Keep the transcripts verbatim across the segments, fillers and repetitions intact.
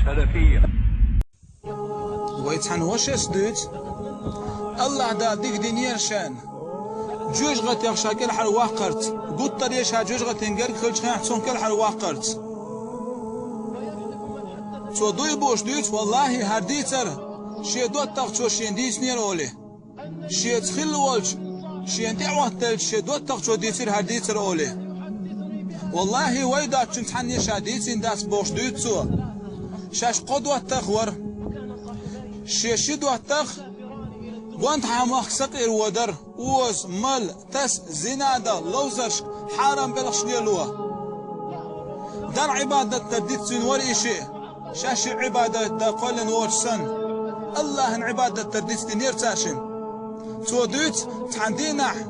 سلفية. Вай цхьана вашас дуьйцу, Аллахь Дала дика динера шайна. Жоьжахатех ша кӀелхьарваккхарца, гуттар а ша жоьжахатин герга хилча хенахь цунах кӀелхьарваккхарца. Цо дуй бууш дуьйцу, валлахӀи, хӀара дийцар шен доттагӀчо шена дийцинера олий. Шеца хилла волчу, шена тӀе а хӀоттаелча, шен доттагӀчо дийцира хӀара дийцар олий. ВаллахӀи, вай доцчунна цхьанне ша дийцина дац бохуш дуьйцу цо. Шаьш кхо доттагӀа вара. Шен ши доттагӀа гонтӀахьа махка сакъера водар, оза, мала, таса, зина дан, ловзаршка, хьарам белхаш лело. Далла Ӏибадат дар дицдина вара и шиъ. Шаьш шиъ Ӏибадат дан кхоьллина воцуш санна, Аллахьан Ӏибадат дар дицдинера цара шина. Цо дуьйцу, цхьана дийнахь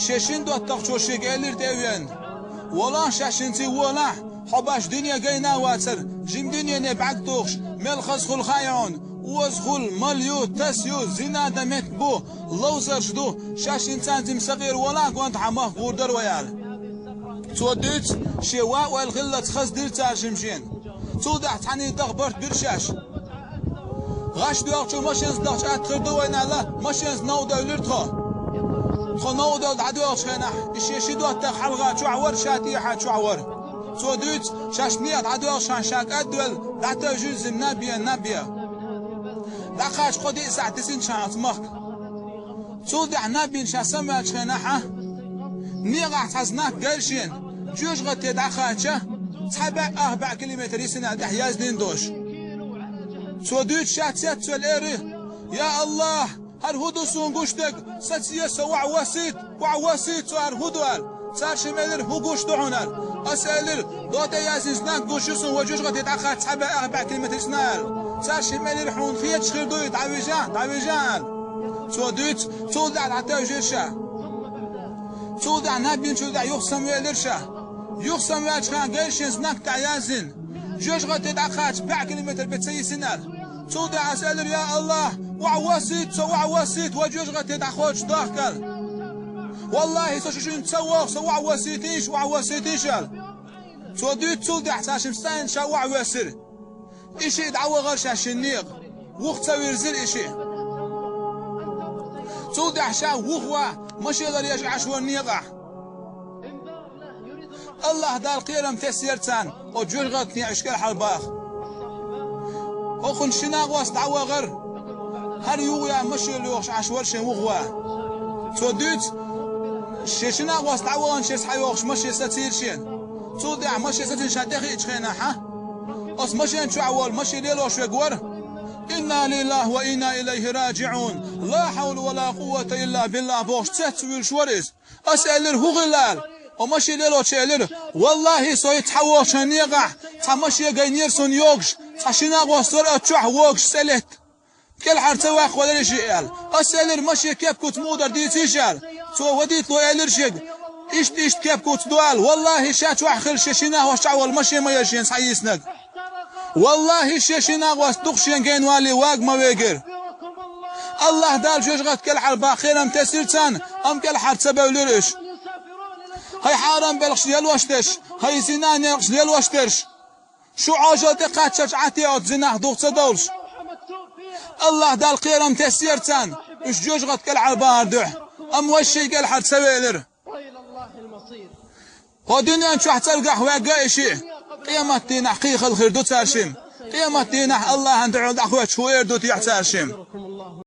шен шина доттагӀчо шега элира тӀе а веана: «Волахь, шаьш хӀинца волахь, хьо баш дуьне гайна а вацара, жима дуьнене бӀаьрг тухуш, мел хаза хуьлу хаьий хьуна, оза хуьлу, мала ю, таса ю, зина дан меттиг бу, ловзарш ду, шаьш хӀинца жима сакъера волахь, гонтӀахьа махка гӀур дара вай», — аьлла. Цо дуьйцу, шен ван ойла хиллалц хаза дира цара жима шена. Цул тӀаьхьа цхьаьний даха барт бира шаьш. ГӀаш доьлхучу машенца дахча атта хир ду вайна аьлла, машенца новкъа девлира тхо. Тхо новкъа девлла дӀадоьлхучу хенахь, и шен ши доттагӀа хьалха чохь вара, ша тӀехьа чохь вара. Цо дуьйцу, шаьш некъа дӀадоьлхучу хенахь ша кӀадвелла, дӀатевжира жима наб е, наб е. ДӀакхача кхо-диъ сахьт дисинчу хенахь оцу махка. Цул тӀаьхьа наб йина ша самаваьллачу хенахь, некъахь цхьа знак гайра шена, жоьжахате дӀакхача, цхьа бӀе ах бӀе километр йисина аьлла тӀехь яздина долуш. Цо дуьйцу ша цецвелла эр: «Я Аллахь, хӀара хӀун ду суна гуш дерг? Саца е, со охьавоссийта, охьавоссийта со, хӀара хӀун ду?» — аьлла. Цара шимма элира: «ХӀун гуш ду хьуна?» — аьлла. Аса элира: «ДогӀа тӀе яздина знак гуш ю суна, вай жоьжахате дӀакхача цхьа бӀе ах бӀе километр йисина», — аьлла. Цара шимма элира: «Хьуна хеташ хир ду и, дӀавижа, дӀавижа», — аьлла. Цо дуьйцу, цул тӀаьхьа дӀатевжира ша. Цул тӀаьхьа наб йинчул тӀаьхьа юха самавелира ша. Юха самаваьллачу хенахь гайра шена знак тӀехь яздина, жоьжахате дӀакхача бӀе километр бен ца йисина аьлла. Цул тӀаьхьа аса элира: «Я Аллахь, охьавоссийта со, охьавоссийта, вай жоьжахате дӀакхочуш дохка», — аьлла. «Валлахьи, со шу шинна ца воху, со охьавоссийтийша, охьавоссийтийша», — аьлла. Цо дуьйцу, цул тӀаьхьа цара шимма стайна ша охьавоьссира. И шиъ дӀавахара шаьш шина некъа. Вуха ца вирзира и шиъ. Цул тӀаьхьа ша вуха ван машенара еш Ӏаш вара некъахь. Аллахь Дала кхерам тесира царна, оцу жоьжахатехь уьш кӀелхьарбаха. ХӀокхунна ши накъост дӀавахара, хӀара юха ван машенара йохуш Ӏаш вара шен вуха ван. Цо дуьйцу, шен ши накъост дӀавахана шен схьайохуш машен сацийра шена. Цул тӀаьхьа машен сацийна ша тӀехиъчу хенахь, оцу машен чохь волу машен лелош верг вара: «Инна лиллахӀи ва инна илайхӀи раджиӀун! Ла хьавла ва ла къуввата илла биллахӀ», — бохуш цецвуьйлуш вара иза. Аса элира: «ХӀун хилла?» — аьлла. Оцу машен лелочо элира: «Валлахьи, со хӀинца схьавогӀучу хенахь некъахь цхьа машен гайнера суна йогуш, цхьа ши накъост вара оцу чохь вогуш цӀе летта. КӀелхьара ца ваккхавелира и шиъ», — аьлла. Аса элира: «Машен кеп-куц муха дара дийцийша», — аьлла. Цо водитело элира шега: «Иштта, иштта кеп-куц ду», — аьлла. Валлахьи, ша чохь хилла шен ши накъост чохь волу машен ма яра шена схьайийцинарг. Валлахьи, шен ши накъост дукха шена гайна валале вага ма вегира. Аллахь Дала жоьжахате кӀелхьарбаха кхерам тесира царна, амма кӀелхьара ца бевлира уьш. ХӀай хьарам белхаш лелош дерш, хӀай зина некъаш лелош дерш! Шу Ӏожалла тӀе кхаччалц Ӏатте оцу зинах дух ца довлуш. Аллахь Дала кхерам тесира царна, уьш жоьжахате кӀелхьарбахар дуьхьа, амма вай шиъ кӀелхьара ца велира. ХӀокху дуьнен чохь цӀергахь ваьгга и шиъ, къематдийнахь кхин хала хир ду цара шимма. Къематдийнахь Аллахьан дуьхьал дӀахӀоьттуш хӀун эр ду техьа цара шимма?